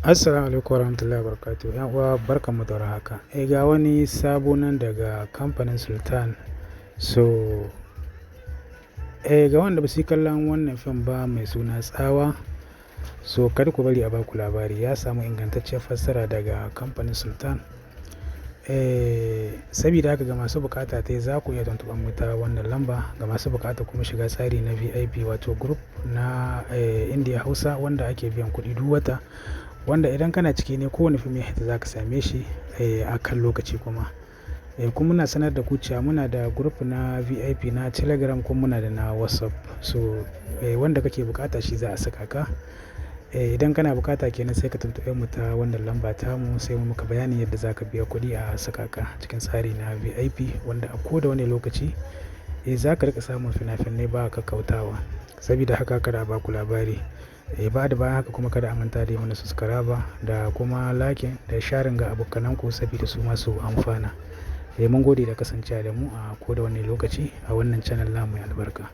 Assalamu alaikum warahmatullahi wabarakatuh. 'Yan uwa, barkanmu da warhaka. Ga wani sabo nan daga kamfanin Sultan. So, ga wanda ba su yi kallon wannan fim ba mai suna Tsawa. So kada ku bari a baku labari. Ya samu ingantacciyar fassara daga kamfanin Sultan. Sabida haka ga masu bukata tai za ku iya tuntuɓar mu ta wannan lamba. Ga masu bukata kuma shiga tsari na VIP, wato group na India Hausa wanda ake biyan kuɗi duk wata. Wanda idan kana ciki ne, kowane fim ya hita za ka same shi a kan lokaci kuma. Kuma muna sanar da ku cewa muna da group na VIP na Telegram kuma muna da na WhatsApp. So wanda kake bukata shi za a saka ka. Idan kana bukata kenan, sai ka tuntuɓe mu ta wannan lamba tamu, sai mu maka bayanin yadda za ka biya kuɗi a saka ka cikin tsari na VIP, wanda a ko da wane lokaci za ka riƙa samun fina-finai ba kakkautawa. Sabida haka kada a baku labari. Ba da bayan haka kuma kada a manta da yi mana subscribe da kuma like da sharing ga abokananku sabida su ma su amfana. Mun gode da kasancewa da mu a ko da wane lokaci a wannan channel namu mai albarka.